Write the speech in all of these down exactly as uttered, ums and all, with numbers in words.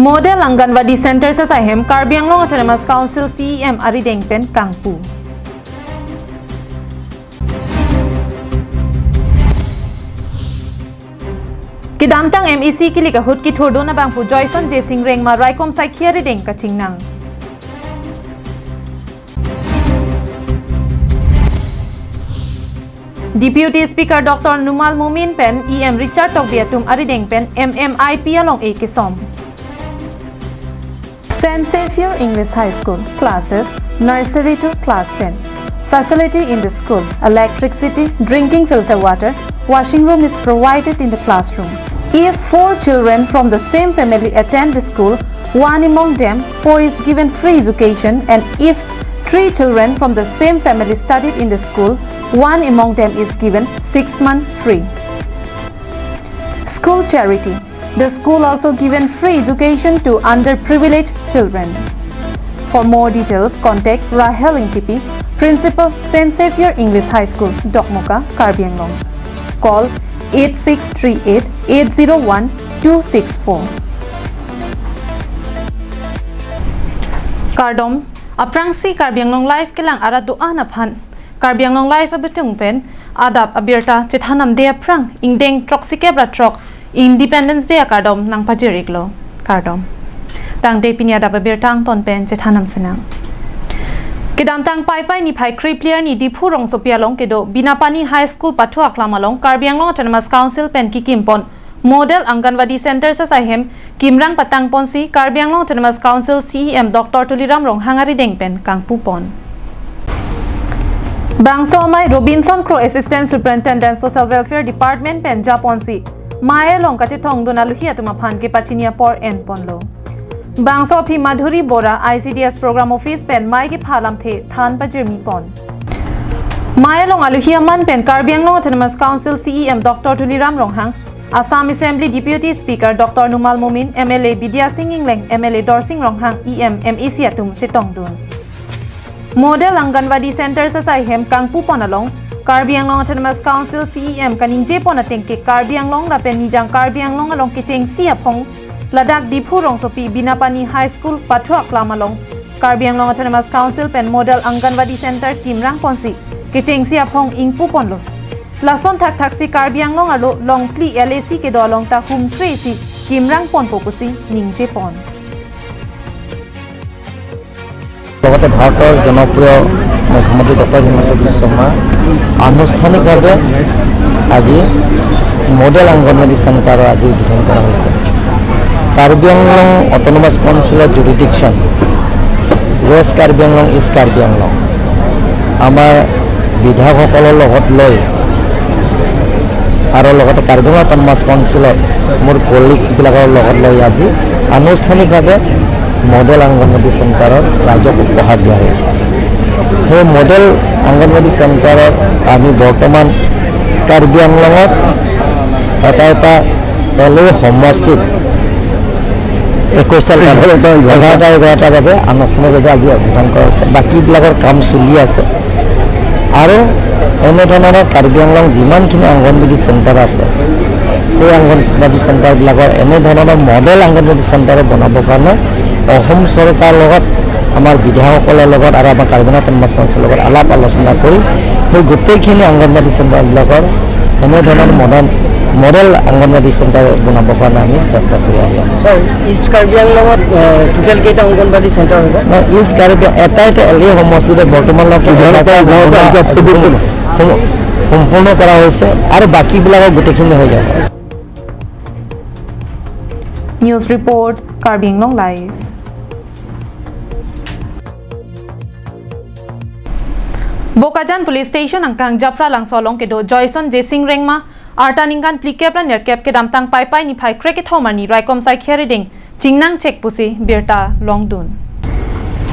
Model Anganwadi Center asai hem Karbi Anglong Autonomous Council C E M arideng pen kangpu. Kedamtang M E C kilik ahut kithurdun abangphu Joyson J Sing Rengma raikom saikhi arideng kachingnang. Deputy Speaker Doctor Numal Momin pen E M Richard Tokbi atum arideng pen M M I P along e kesom. Saint Xavier English High School, classes nursery to class ten. Facility in the school: electricity, drinking filter water, washing room is provided in the classroom. If four children from the same family attend the school, one among them four is given free education, and if three children from the same family studied in the school, one among them is given six month free. School charity. The school also given free education to underprivileged children. For more details, contact Rahel Ingtipi, Principal, Saint Xavier English High School, Dokmoka, Karbi Anglong. Call eight six three eight eight zero one two six four. Kardom, aphrangsi Karbi Anglong Live kelang arat do-an aphan Karbi Anglong Live abitung pen adap abirta chethan namde aphrang ingdeng throksikep ra throk Independence Day akardom nangpajir-iklo. Kardom. Tangte pini adap abirta angton pen chethan nam sinang. Kedamtang Paipai niphai krephli arni Diphu rongsopi along kedo Binapani High School pathu aklam along Karbi Anglong Autonomous Council pen kikim pon Model Anganwadi Center asai hem kimrang patang ponsi Karbi Anglong Autonomous Council C E M Doctor Tuliram Ronghang arideng pen kangpu pon. Bangso amei Robinson Kro, Assistant Superintendent Social Welfare Department pen japonsi mei along kachethongdun aluhi atum aphan kepachini apor en ponlo. Bangso aphi Madhuri Bora, I C D S Program Office pen mei kepha alamthe than pajirmi pon. Mei along aluhi aman pen Karbi Anglong Autonomous Council C E M Doctor Tuliram Ronghang, Assam Assembly Deputy Speaker Doctor Numal Momin, M L A Bidya Sing Engleng, M L A Dorsing Ronghang, E M, M A C atum chetongdun. Model Anganwadi Center asai hem kangpu pon along Karbi Anglong Autonomous Council C E M kaningje pon ateng ke Karbi Anglong lapen Nijang Karbi Anglong along kechengsi aphong ladak Diphu rongsopi Binapani High School pathu aklam along Karbi Anglong Autonomous Council pen Model Anganwadi Center kimrang ponsi kechengsi aphong ingpu ponlo. Lason thakthaksi Karbi Anglong arlo longphli L A C kedo along ta humkhresi kimrang ponpo pusi ningje pon. লগতে ভাৰতৰ জনপ্ৰিয় মুখ্যমন্ত্ৰী ডক্টৰ হিমন্ত বিশ্ব শৰ্মা আনুষ্ঠানিকভাৱে আজি মডেল অংগনবাদী চেণ্টাৰৰ আজি উদ্বোধন কৰা হৈছে। কাৰ্বি আংলং অট'নমাছ কাউন্সিলৰ জুৰিডিকশ্যন, ৱেষ্ট কাৰ্বি আংলং, ইষ্ট কাৰ্বি আংলং, আমাৰ বিধায়কসকলৰ লগত লৈ আৰু লগতে কাৰ্বি আংলং অট'নমাছ কাউন্সিলৰ মোৰ কলিগছবিলাকৰ লগত লৈ আজি আনুষ্ঠানিকভাৱে মডেল অংগনবাদী চেণ্টাৰৰ ৰাইজক উপহাৰ দিয়া হৈছে। সেই মডেল অংগনবাদী চেণ্টাৰত আমি বৰ্তমান কাৰ্বি আংলঙত এটা এটা এল এ সমষ্টিত একৈশটা, এঘাৰটা, এঘাৰটা। এঘাৰটা, এঘাৰটাৰ বাবে আনুষ্ঠানিকভাৱে আজি উদ্বোধন কৰা হৈছে। বাকীবিলাকৰ কাম চলি আছে। আৰু এনেধৰণৰ কাৰ্বি আংলং যিমানখিনি অংগনবাদী চেণ্টাৰ আছে, সেই অংগনবাদী চেণ্টাৰবিলাকৰ এনেধৰণৰ মডেল অংগনবাদী চেণ্টাৰ বনাবৰ কাৰণে অসম চৰকাৰৰ লগত, আমাৰ বিধায়কসকলৰ লগত আৰু আমাৰ কাৰ্বি আংলং অট'নমাছ কাউন্সিলৰ লগত আলাপ আলোচনা কৰি সেই গোটেইখিনি অংগনবাদী চেণ্টাৰবিলাকৰ এনেধৰণৰ মডেল, মডেল অংগনবাদী চেণ্টাৰ বনাবৰ কাৰণে আমি চেষ্টা কৰি আহি আছোঁ। ছাৰ, ইষ্ট কাৰ্বি আংলঙত, এ, টোটেল কেইটা অংগনবাদী চেণ্টাৰ হ'ব? নহয়, ইষ্ট কাৰ্বি, এটা এটা এল এ সমষ্টিতে বৰ্তমানলৈকে এঘাৰটা, এঘাৰটা, এঘাৰটা। সম্পূৰ্ণ, সম্পূৰ্ণ কৰা হৈছে আৰু বাকীবিলাকৰ গোটেইখিনি হৈ যাব। News report, Karbi Anglong Live. Bokajan Police Station angkang Japralangso along kedo Joyson J Sing Rengma, arta ningkan phlikep ra nerkep, kedamtang Paipai niphai krekethom arni raikom saikhi arideng chingnangchek pusi birta longdun.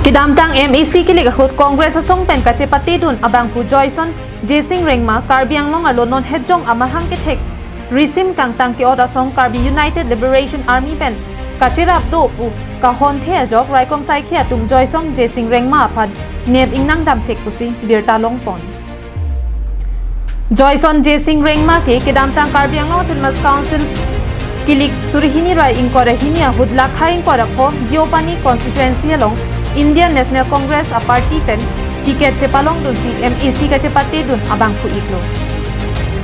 Kedamtang M A C kilik ahut Congress asong pen kachepatedun abangphu Joyson J Sing Rengma Karbi Anglong arlo non hetjong amahang kethek risim kangtang ke-ot asong Karbi United Liberation Army pen kacherap do pu kahonthe ajok raikom saikhi atum Joyson J Sing Rengma aphan nep ingnang damchek pusi birta longpon. Joyson J Sing Rengma ke kedamtang Karbi Anglong Autonomous Council Niphai kre hini ra ingkoi ra hini ahut Lakha ingkoi ra pho Deopani constituency along Indian National Congress a party pen ticket chepalongdunsi M A C kachepatedun abangphu iklo.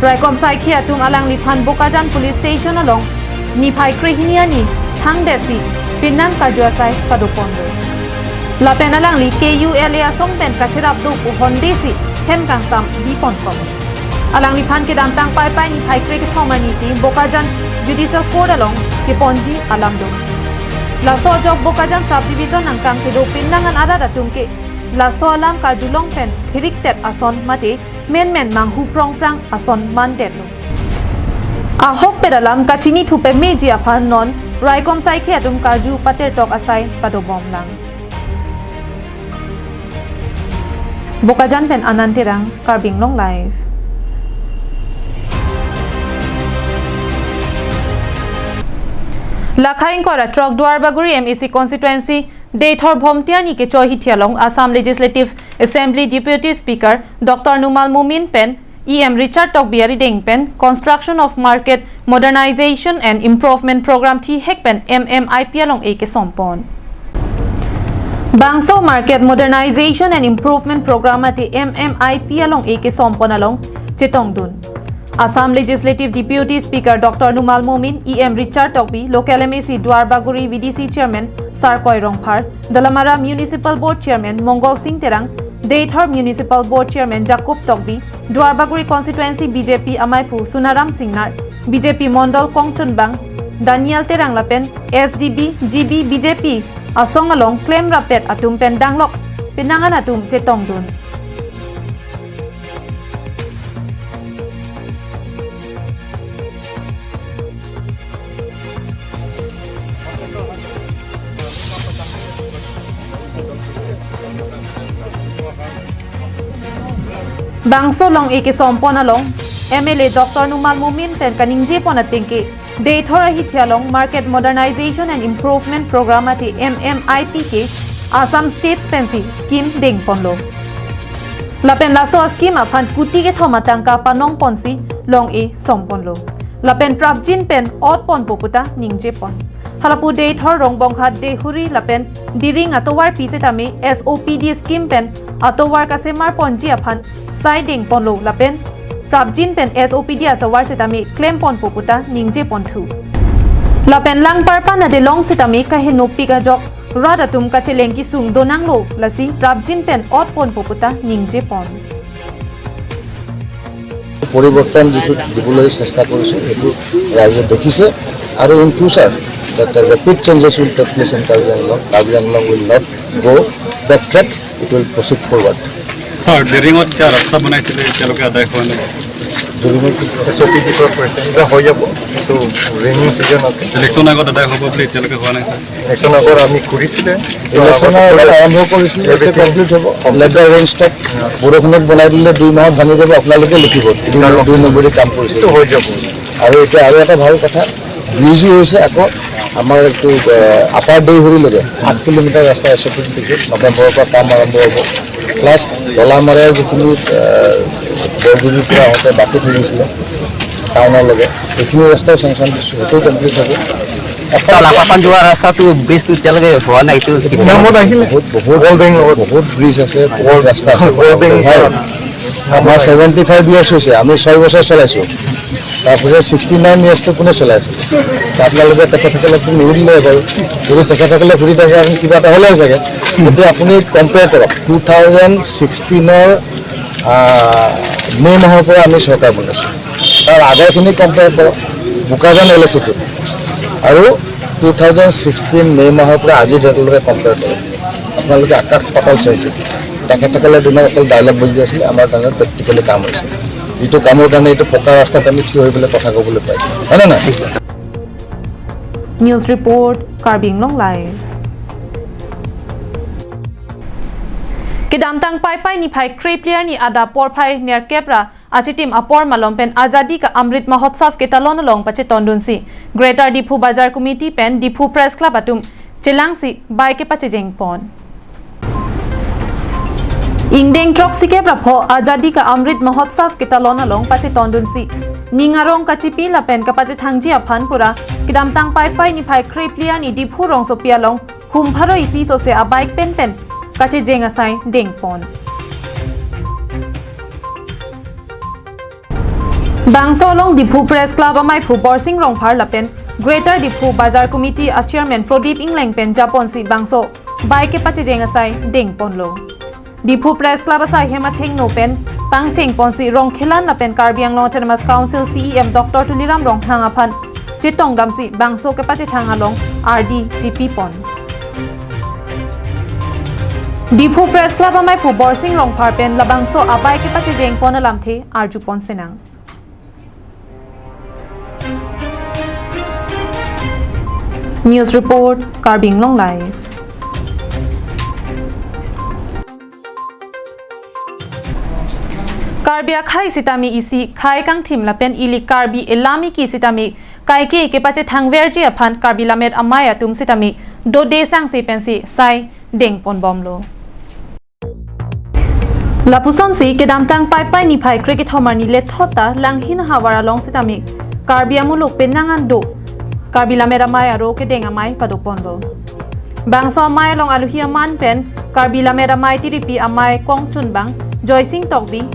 Raikom saikhi atum alangliphan Bokajan Police Station along niphai kre hini arni thangdetsi penang karju asai padoponlo. Lapen alangli K U L A asong pen kacherap do pu hondesi hem kangsam biponkok. Alangliphan kedamtang Paipai niphai kre kethom arnisi Bokajan Judicial Court along keponji alam do. Laso ajok Bokajan Sub Division angkang kedo penang an arat atum ke laso alam karjulong pen thiriktet ason mate menmen manghu prongprang ason mandetlo. Ahokpet alam kachinithu pemeji aphan non raikom saikhi atum karju patertok asai padobomlang. Bokajan pen Anand Terang, Karbi Anglong Live. Lakha ingkoi ra throk Duarbagori M A C constituency Deithor Bhomtiar ni kecho hithi along Assam Legislative Assembly Deputy Speaker Doctor Numal Momin pen E M Richard Tokbi arideng pen Construction of Market Modernization and Improvement Program thihek pen M M I P along-e kesompon. Bangso Market Modernization and Improvement Program mate M M I P along-e kesompon along chetongdun Assam Legislative Deputy Speaker Doctor Numal Momin, E M Richard Tokbi, Local M A C Duarbagori V D C Chairman Sarkoi Rongphar, Dalamara Municipal Board Chairman Mongol Sing Terang, Deithor Municipal Board Chairman Jacob Tokbi, Duarbagori Constituency B J P amaiphu Sunaram Singnar, B J P Mondol Kongchunbang Daniel Terang lapen S G B, G B, B J P asong along klemrappet atum pen danglok penang an atum chetongdun. Bangso along-e kesompon along M L A Doctor Numal Momin pen kaningjepon atengke Deithor ahithi along Market Modernization and Improvement Program mate M M I P ke Assam State pensi scheme dengponlo. Lapen laso scheme aphan kuti kethom atangka panongponsi along-e somponlo. Lapen prapjin pen otponpo puta ningjepon. Halapu Deithor Rongbonghat Deihori lapen Diring atovarpi setame S O P D scheme pen atovar kasemarponji aphan sai dengponlo lapen prapjin pen S O P D atovar setame klemponpo puta ningjeponthu. Lapen langparpan adelong setame kahenopik ajok rat atum kacheleng kesung donanglo lasi prapjin pen otponpo puta ningjepon. পৰিৱৰ্তন যিটো দিবলৈ চেষ্টা কৰিছোঁ, সেইটো ৰাইজে দেখিছে। আৰু in future that the rapid changes will take place in Karbi Anglong, Karbi Anglong will not go backtrack, it will proceed forward. Sir, ডেৰিঙত এতিয়া ৰাস্তা বনাইছিলে, এতিয়ালৈকে আদায় হোৱা নাই। ডেৰিঙত এছ অ' পি দি কৰা কৰিছে, এতিয়া হৈ যাব, কিন্তু ৰেইনিং ছিজন আছে। ইলেকশ্যন আগত আদায় হ'ব বুলি এতিয়ালৈকে হোৱা নাই, ছাৰ। ইলেকশ্যন আগত আমি কৰিছিলে। ইলেকশ্যনৰ আগত আৰম্ভ কৰিছিলোঁ, এতিয়া কমপ্লিট হ'ব। Let the rain stop। বৰষুণত বনাই দিলে দুই মাহত ভাঙি যাব, আপোনালোকে লিখিব। দুই নম্বৰ, দুই নম্বৰী কাম কৰিছে। এইটো হৈ যাব। আৰু এতিয়া আৰু এটা ভাল কথা, ব্ৰিজো হৈছে। আকৌ আমাৰ এইটো, আহ, আপাৰ দেইহুৰিলৈকে সাত কিলোমিটাৰ ৰাস্তা আছে, নৱেম্বৰৰ পৰা কাম আৰম্ভ হ'ব। প্লাছ ডলামাৰাৰ যিখিনি, আহ, বৰগুৰিৰ পৰা আহোঁতে বাকী থাকিছিলে টাউনলৈকে, সেইখিনি ৰাস্তাও চেংচন দিছোঁ, সেইটোও কমপ্লিট হ'ব। এখন লাপাপান যোৱা ৰাস্তাটো ব্ৰিজটো এতিয়ালৈকে হোৱা নাই, এইটো কি? নামত আহিলে? বহুত, বহুত, ৱৰ্ল্ড বেংক লগত। বহুত ব্ৰিজ আছে, বহুত ৰাস্তা আছে। ৱৰ্ল্ড বেংক হয়। আমাৰ ছেভেণ্টি ফাইভ ইয়াৰ্ছ হৈছে, আমি ছয় বছৰ চলাইছোঁ। তাৰপিছত ছিক্সটি নাইন ইয়াৰ্ছটো কোনে চলাই আছে? আপোনালোকে তেখেতসকলকতো নিদিলে বাৰু। যদি তেখেতসকলে সুধি থাকে, আপুনি কিবা এটা হ'লে চাগে। গতিকে আপুনি কম্পেয়াৰ কৰক, টু থাউজেণ্ড ছিক্সটিনৰ, আহ, মে' মাহৰ পৰা আমি চৰকাৰ বনাইছোঁ। তাৰ আগৰখিনি কম্পেয়াৰ কৰক, বোকাজান এল এ চিটো আৰু টু থাউজেণ্ড ছিক্সটিন মে' মাহৰ পৰা আজিৰ ডেটলৈকে কম্পেয়াৰ কৰক। আপোনালোকে আকাশ পাতাল চেঞ্জ হ'ব। তেখেতসকলৰ দিনত অকল ডায়লগ বাজি আছিলে, আমাৰ দিনত প্ৰেক্টিকেলি কাম হৈছে। যিটো কামৰ কাৰণে এইটো পকা ৰাস্তাত আমি থিয় হৈ পেলাই কথা ক'বলৈ পাইছোঁ, হয়নে নহয়? News report, Karbi Anglong Live. Kedamtang Paipai niphai krephli arni adap porphai nerkep ra achitim apor malom pen Azadi Ka Amrit Mahotsav ketalon along pachetondunsi Greater Diphu Bazar Committee pen Diphu Press Club atum chelangsi bai kepachejengpon. Ingdeng throksikep ra pho Azadi Ka Amrit Mahotsav ketalon along pachetondunsi ning arong kachipi lapen kapachethangji aphan pura kedamtang Paipai niphai krephli arni Diphu rongsopi along hum pharo isi sose abike penpen kachejeng asai dengpon. Bangso along Diphu Press Club amaiphu Borsing Rongphar lapen Greater Diphu Bazar Committee a Chairman Prodip Engleng pen japonsi bangso bike kepachejeng asai dengponlo. Diphu Press Club asai hem athengno pen pangchengponsi Rongkhelan lapen Karbi Anglong Autonomous Council C E M Doctor Tuliram Ronghang aphan chetongdamsi bangso kepachethang along ardi chipipon. Diphu Press Club amaiphu Borsing Rongphar pen labangso abike kepachejengpon alamthe arjupon senang. News report, Karbi Anglong Live. Karbi akhai sitame isi khei kangthim lapen ili Karbi elam iki sitame kaike kepachethangverji aphan Karbi Lammet Amei atum sitame dode sangse pensi sai dengponbomlo. Lapusonsi kedamtang Paipai niphai krekethom arni lethot ta Langhin ahavar along sitame Karbi amuluk penang an do Karbi Lammet Amei aro kedeng amei padoponlo. Bangso amei along aluhi aman pen Karbi Lammet Amei tiripi amei kongchunbang Joysing Tokbi,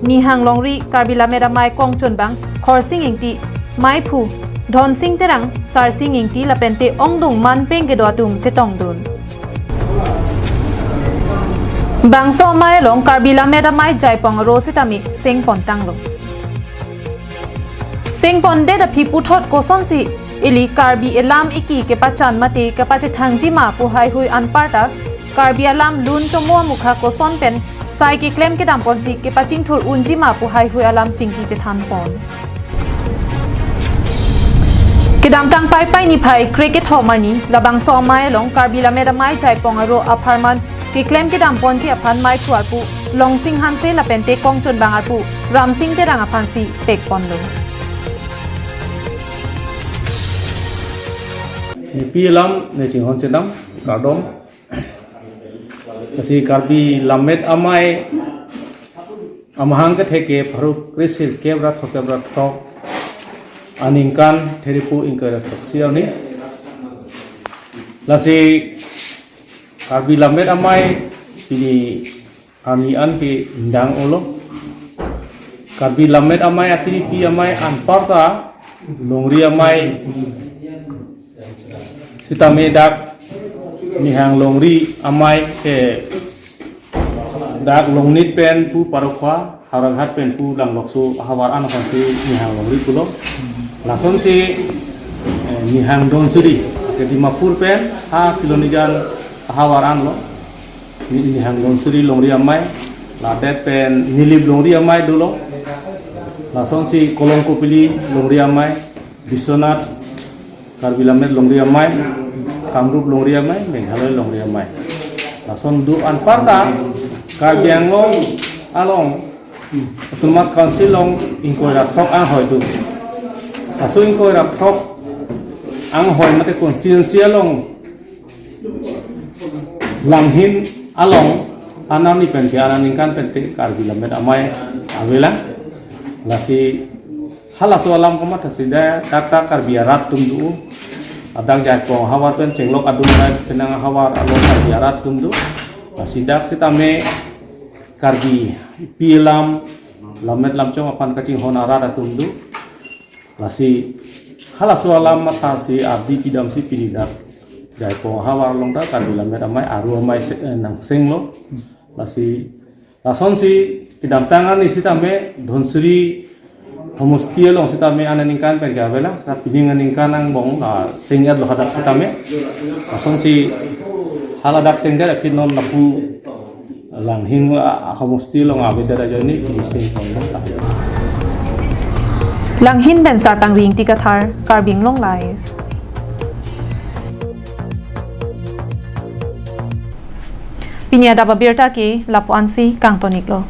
Nihang Longri Karbi Lammet Amei kongchunbang Khorsing Ingti, meiphu Dhonsing Terang, Sarsing Ingti lapente ongdung manpeng kedo atum chetongdun. Bangso amei along Karbi Lammet Amei jaipong aro sitame sengpontanglo. Sengpondet aphi puthot kosonsi ili Karbi elam iki kepachan mate kepachethangji ma pu heihui anparta Karbi alam lun chomo amukha koson pen sai keklem kedamponsi kepachingthur unji ma pu heihui alam chingki chethanpon. Kedamtang Paipai niphai krekethom arni labangso amei along Karbi Lammet Amei jaipong aro apharman keklem kedamponji aphan meiphu arpu Longsing Hanse lapente kongchunbang arpu Ramsing Terang aphansi pekponlo. Nepi alam ne chinghon chenam kardom. Lasi Karbi Lammet Amei amahang kethek ke pharo kresirkep ra throkkep ra throk aningkan Thiripu ingkoi ra throksi arni. Lasi Karbi Lammet Amei pini arni an ke indang olo. Karbi Lammet Amei atiripi amei anparta Longri Amei sitame dak Nihang Longri Amei ke dak Longnit pen pu Parokhowa, Howraghat pen pu Langlokso ahavar an aphansi Nihang Longri pulo. Lasonsi, eh, Nihang Donsuri ke Dimapur pen ha Silonijan ahavar an lo. Ni-, Nihang Donsuri Longri Amei, ladet pen Nilip Longri Amei dolo. Lasonsi Kolongkopili Longri Amei, Biswanath Karbi Lammet Longri Amei, Kamrup Longri Amei, Meghalaya Longri Amei. Lason do anparta Karbi Anglong along Autonomous Council along ingkoi ra throk anghoi do. Laso ingkoi ra throk anghoi mate constituency along Langhin along anani pen ke aningkan pen te Karbi Lammet Amei avelang. Lasi halaso alam komat si dak dak Karbi arat atum do. Adak jaipong ahavar pen chenglok adung rai penang ahavar along Karbi arat atum do. Lasi dak sitame Karbi pi alam lammet lamchong aphan kachinghon arat atum do. Lasi halaso alam matha si ardi pidamsi pini dak jaipong ahavar along ta Karbi Lammet Amei aro amei se-, eh, nangsenglo. Lasi lasonsi kedamtang arni sitame Dhansiri homosti along sitame aningkan pen ke avelang, sa pining aningkan angbong, ah, seng-et lo hadak sitame. Lasonsi haladak sengdet aphi non lapu Langhin, ah, homosti along avedet ajoine pini sengpon. Langhin pen Sarpangri Ingti Kathar, Karbi Anglong Live. Pini adap abirta ke lapu-ansi kangtoniklo.